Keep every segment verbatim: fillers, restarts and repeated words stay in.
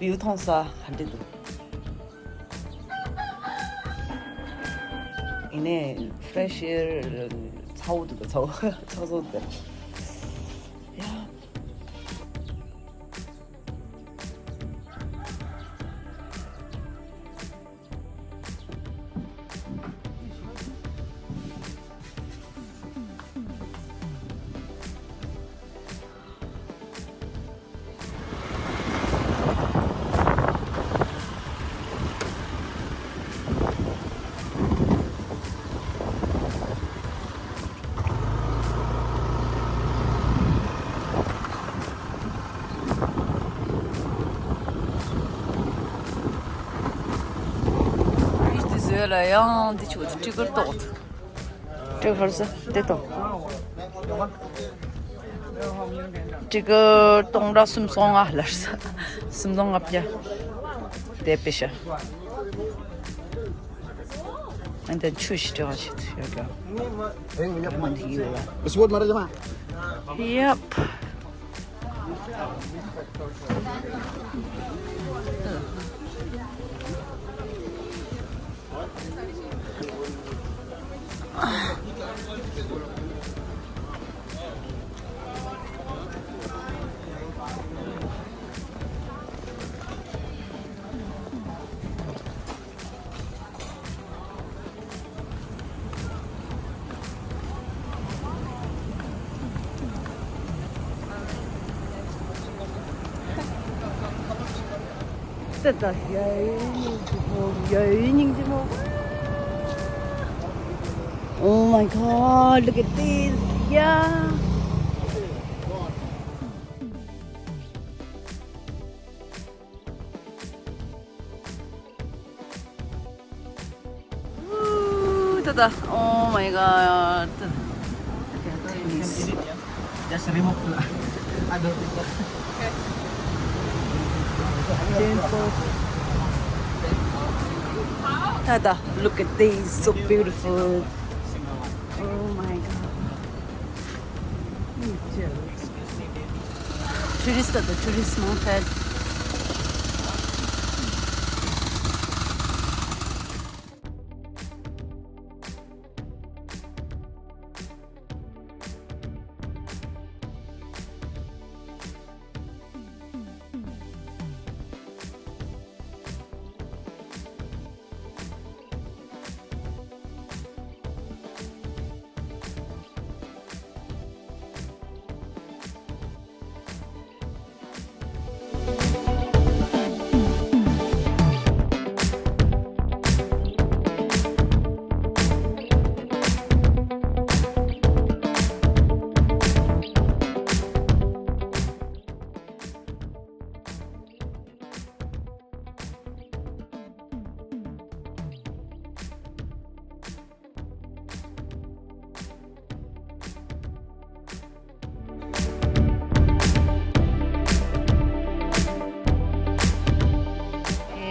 ཡུལ་མཐོང་ས་ག་འདྲ་འདུག་ཡིན་ནའི་fresh air ཚ་བོ་འདུག་ཚ་བོ་ཚ་བོ་འདུག་ཡ། དེ་བཟོས་ལ་ཡང་འདི་ཆུ་སྤྲི་གར་གཏོགས། སྤྲི་གར་ཟེར་དེ་གཏོགས། སྤྲི་གར་སྟོང་ཕྲག་སུམ་སྟོང་ལྔ་ལ་ཟེར། སུམ་སྟོང་ལྔ་བརྒྱ། དེ་པེ་ཤ། ཨ་འདི་ཆུ་ཞིག་སྤྲི་གར་ཞིག་ཡོད་ཀྱང་། Sword mara jama. Yep. Oh my God, look at this. Yeah. Ooh, tada. Oh my God. Just remove. I don't think so. Tada, look at this. So beautiful. Oh my God. Tourist, the tourist mountain.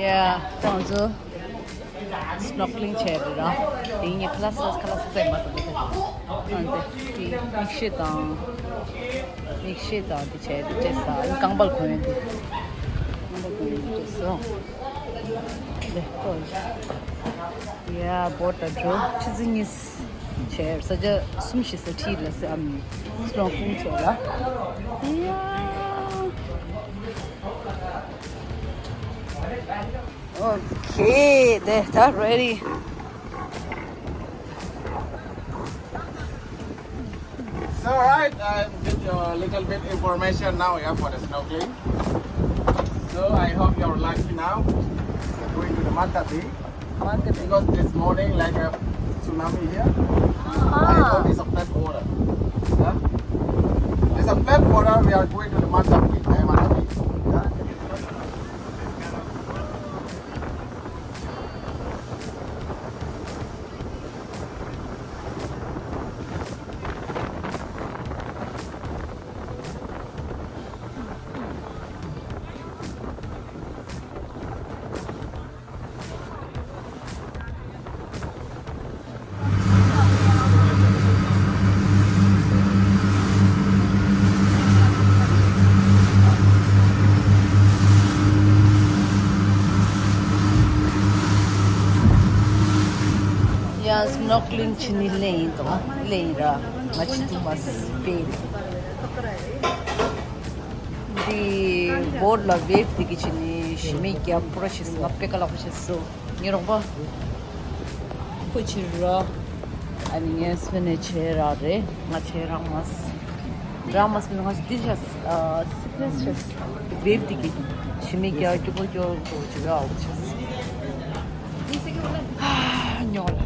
Yeah, ད་ང་ཚོ་snorkeling བྱས་རེད་ར། དེ་ཡིན་ཁ་ལག་ཟ་ཁ་ལག་ཟ་ཟ་མ་ཐུབ་པ་དེ། ཨ་འདི་དེ་མིག་ཤེལ་དང་། མིག་ཤེལ་དང་དེ་བྱས་དེ་བྱས་ས་རྐང་པར་གོན་ཡོད་དེ། རྐང་པར་གོན་ཡོད་དེ་བྱས་སོང་། ལེ་ཀོ། Yeah, boat འགྲོ། ཆུ་ཚོད་གཉིས་བྱས་ས་ཆ་གསུམ་བཞི་ས་ཁྲིད་ལ་སེ་ཨམ་strong ཁུང་བྱས་ལ། Yeah. Okay, they are ready. So, all right, I get a little bit information now, yeah, for the snorkeling. So I hope you're lucky now. We're going to the Manta Bay. Manta Bay. Because this morning, like a tsunami here. Ah. I hope it's a flat water. Yeah? It's a flat water. We are going to the Manta Bay. Yeah, Manta Bay. Yeah? ཡང་སི་ནོར་ཀི་ལིང་བྱེད་ནི་ལེན་ཡིན་དང་ལེན་ཡིན་ར། ང་ཆི་ཐུ་མ་སི་པེ་ནི་འདི་བོར་ལ་ཝེབ་དེ་གི་བྱེད་ནི་ཞི་མི་རྒྱ་པུ་ར་ཤི་སི་ང་པེ་ཀ་ལག་པ་ཤི་སོ་ཉི་རོང་པ་ཁོ་ཆི་ར། ཨ་ནི་ངས་སི་པེ་ནི་བྱེད་ར་རེད། ང་བྱེད་རང་མ་སི་རང་མ་སི་ང་ཅི་ཤ་སི་ཨ་སི་པེ་ནི་ཤ་སི་ཝེབ་དེ་གི་ཞི་མི་རྒྱ་སྐྱོ་པོ་སྐྱོ་པོ་ཅི་ར་འོ་ཤ་སི། ཉོ་ལ།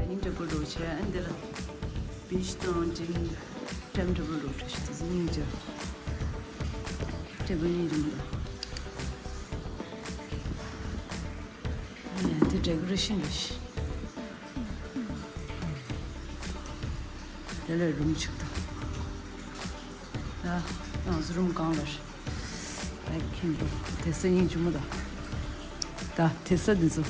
ཡིན་འདྲ་པོ་རོ་ཆེ་ཨ་འདི་ལ་བིཆ་དང་ཅིང་འགྲམ་འདྲ་པོ་རོ་ཁྲ་ཤི་ཏི་ཟི་ཉིང་ཅ་འདྲ་པོ་ཡིན་རིང་ལ། དེ་ཌེ་ཀོ་རེ་ཤན་རེད། དེ་ལས་རུམ་ཆུག་དང་། ཡ། ང་ཚོ་རུམ་གང་ལ་རེད། ད་ཁྱིམ་དུ་དེ་ས་སྙིང་རྗེ་མོ་དང་། ད་དེ་ས་འདི་ཚོ།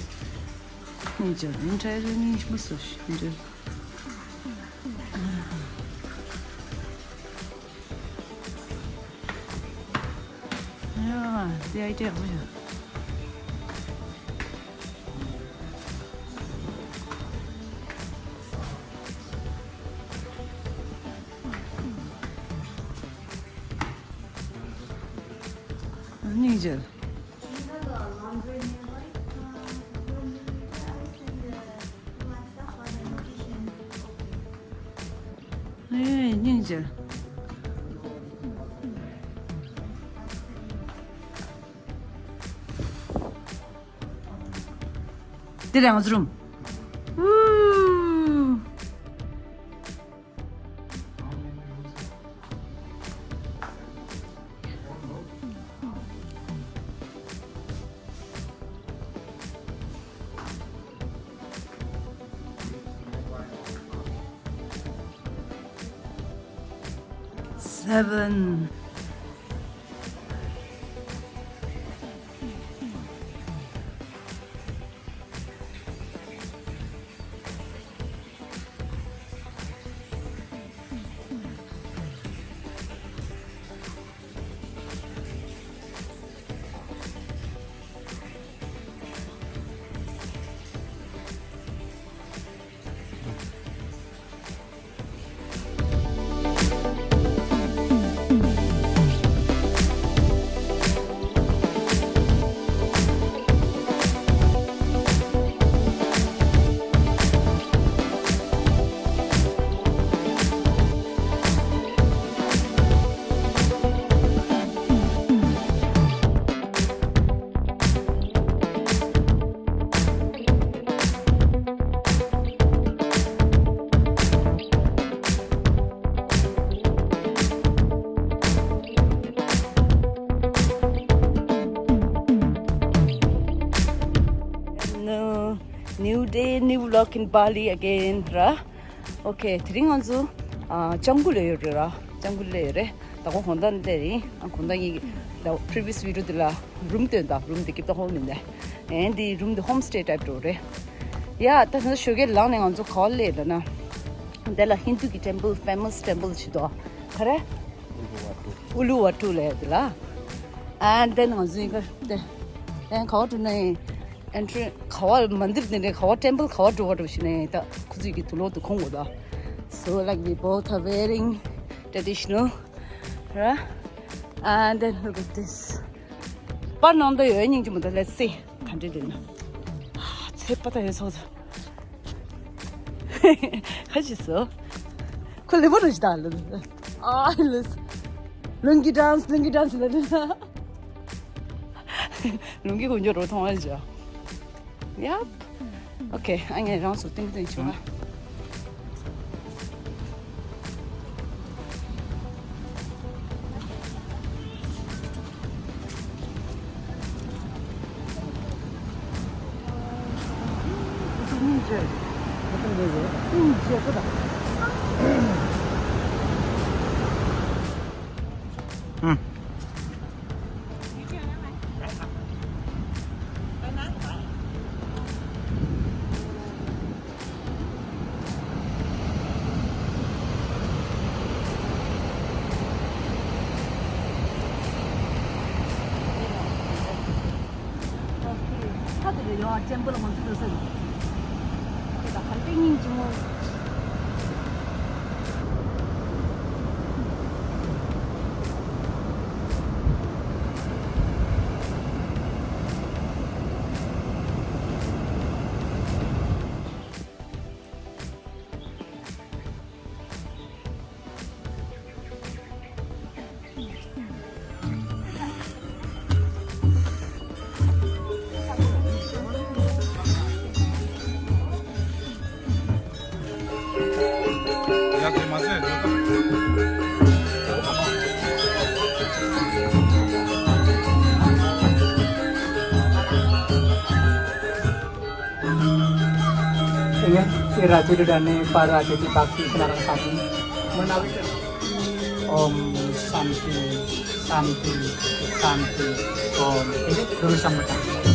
སྙིང་རྗེ་མོ་འདྲ་རེད། སྙིང་རྗེ་མོ་སོ་ཞིག་འདྲ། ཡ། འདི་ཨའི་ཌི་ཡ་ཡག་པོ་ཡོད། སྙིང་རྗེ། ཨེ། སྙིང་རྗེ། འདི་རང་ཟུར་རུམ། ཨུ། Seven. New, new day, new vlog in Bali again, ར། ཨོ་ཁེ། དེ་རིང་ང་ཚོ་ཨ་ལྕང་ཀུ་ལ་ཡོད་རེད་ར། ལྕང་ཀུ་ལ་ཡོད་རེད། ད་གོ་གོང་ད་འདི་རིང་ཨ་གོང་ད་ངེད་ཀྱི་ད་previous video དེ་ལ་རུམ་སྟོན་ད། རུམ་དེ་ཀིབ་ད་ཧོམ་མིན་ད། ཨེ་འདི་རུམ་དེ་ཧོམ་སྟེ་ཊའིབ་འགྲོ་རེད། ཡ་ད་ད་ཞོགས་ཀས་ལངས་ནས་ང་ཚོ་ག་པར་སླེབས་ལ་ན། འདི་ལ་ཧིན་དུ་གི་ཊེམ་པལ་ཕེ་མ་སི་ཊེམ་པལ་ཞིག་འདུག་ག་རེ། ཨུ་ལུ་ཝ་ཊུ་ལབ་དེ་ལ། And then ང་ཚོ་ཡིན་ག་དེ། Then ག་པར་འགྲོ་ན་ཡིན། ཨེན་ཊི་རན་སི་ག་པར་མན་དིར་དེ་ནས་ག་པར་ཊེམ་པལ་ག་པར་འགྲོ་བ་འགྲོ་ཞིག་ནས་ད་ཁོ་ཚོས་ཀྱི་དུག་ལོག་དེ་གོན་དགོས་ད། So like we both are wearing traditional, right? And then look at this. པར་ནང་དུ་ཡོད་སྙིང་རྗེ་མོ་ད། Let's see. ག་འདྲ་འདུག་ན། ཚེ་པ་ད་ཡོད་ཚོགས་ཚོ། ཁ་ཅིག་སོ། ཁོ་ལེ་བོ་རུ་ཞིག་ད་ལ། ཨ་ལུས། ལུང་གི་ཌན་སི། ལུང་གི་ཌན་སི་ལ་ལུས། ལུང་གི་དཀོན་མཆོག་རོ་མཐོང་བ་ཞིག Yep. Okay. ཨ་ངས་རང་སོ་ཏིང་ཏིང་བྱུང་བ། ཨང་། ཁ་དེ་ལ་ཡོང་བ་ཅན་པོ་ལ་མ་ཚུད་དུ་ཟེར། དེ་ལ་ཧར་པེ་སྙིང་རྗེ་མོ། ཡག་གི་མ་ཟད་འགྲོ་སྟངས། ཡང་སེ་ར་བྱེད་དུ་ད་ནི་པར་ར་བྱེད་དུ་བག་ཅིག་ཁྱི་ན་རང་ས་ནི་མི་ན་བི་ཏི། ཨོམ་སཱན་ཏི་སཱན་ཏི་སཱན་ཏི། ཨོམ་དེ་ནི་གུ་རུ་ཤམ་བུ་དང་།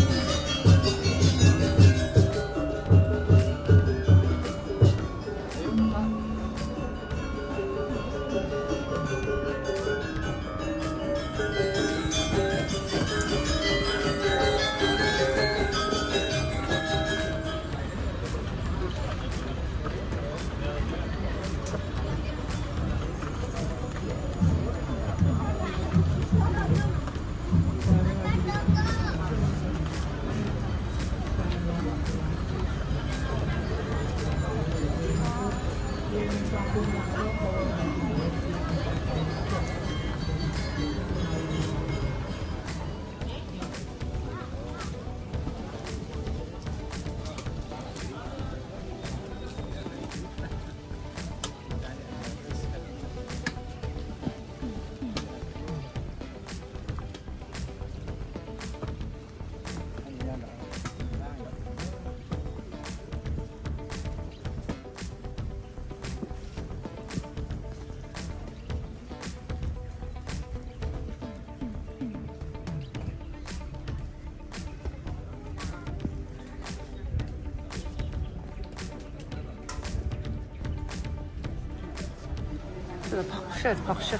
བག་ཤ་བག་ཤ།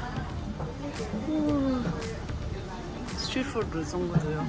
སི་ཊི་རིཊ་ཕུཌ་རུ་བཙོང་གི་འདུག་ཡོ།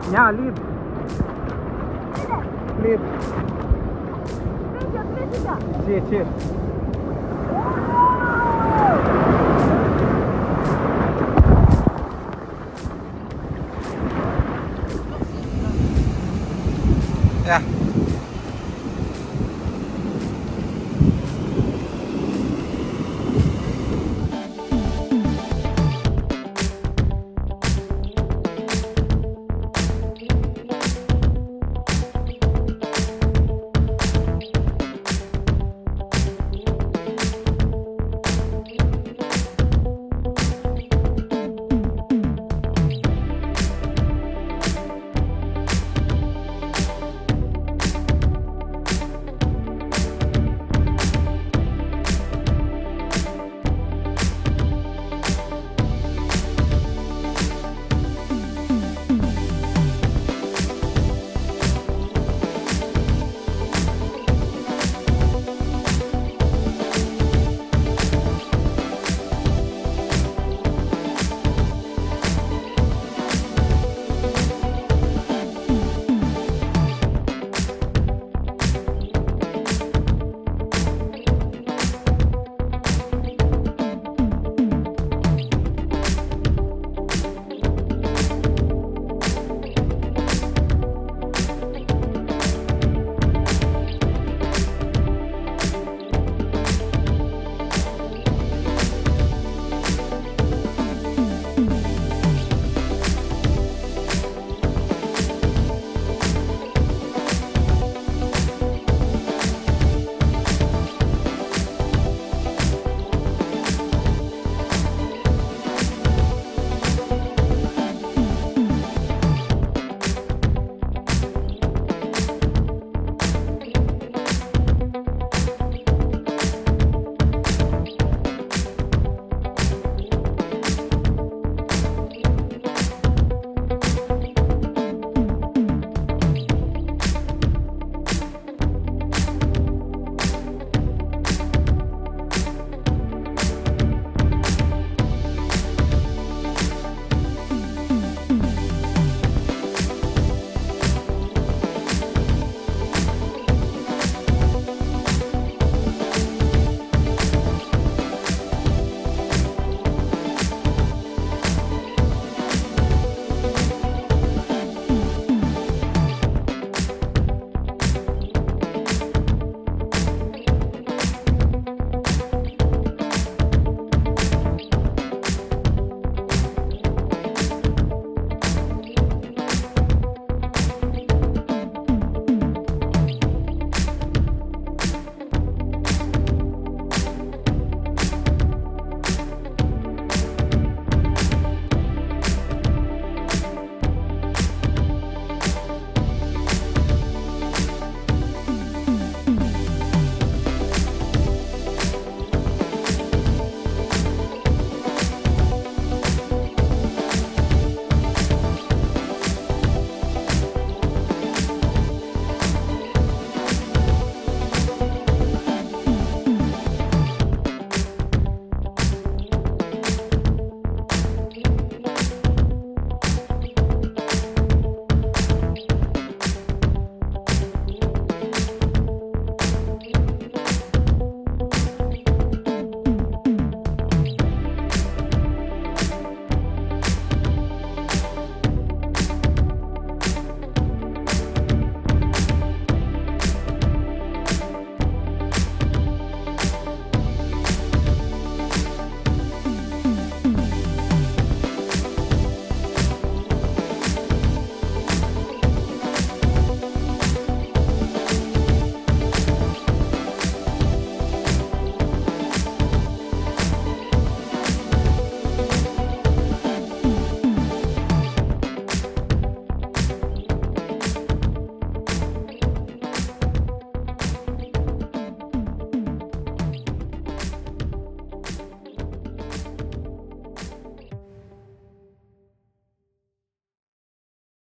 ཡ་ལིབ། ལིབ། ཆེ་ཆེ།